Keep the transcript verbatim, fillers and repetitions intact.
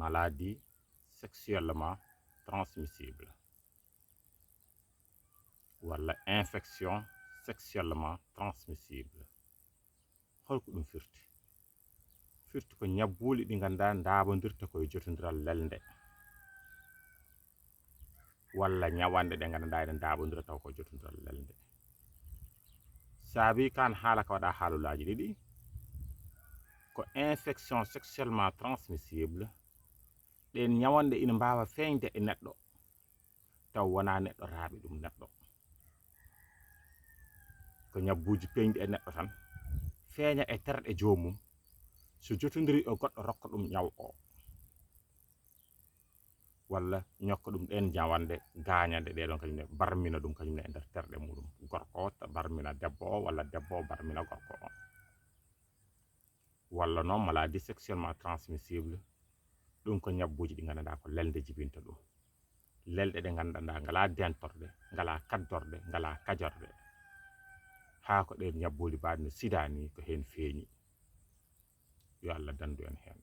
Maladie sexuellement transmissible walla infection sexuellement transmissible. Holko ɗum firti? Firti ko ñabbuuli ɗi ngannduɗaa ndaabondirta koye jotondiral lelnde walla ñawanɗe ɗe ngannduɗaa ene ndaabondira taw ko jotondiral lelnde. Saabi kan haala ka waɗa haalulaaji ɗiɗi, ko infection sexuellement transmissible. Ɗeen ñawanɗe ina mbaawa feeñde e neɗɗo taw wonaa neɗɗo raaɓi ɗum neɗɗo. Ko ñabbuuji peeñɗi e neɗɗo tan, feeña e terɗe joomum, so jotondiri e goɗɗo rokka ɗum ñaw o, walla ñokka ɗum ɗeen ñawanɗe gaañanɗe ɗee ɗon kañum ne, barmina ɗum kañum ne e nder terɗe muɗum, gorko o barmina debbo o walla debbo o barmina gorko o. Walla noon maladie sexuellement transmissible, ɗum ko ñabbuuji ɗi ngannduɗaa ko lelnde jibinta ɗum. Lelɗe ɗe ngannduɗaa ngalaa dentorde, ngalaa kaddorde, ngalaa kajorde. Haa ko ɗeen ñabbuuli mbaɗi no sida ni ko heen feeñi. Yo Allah danndu en heen.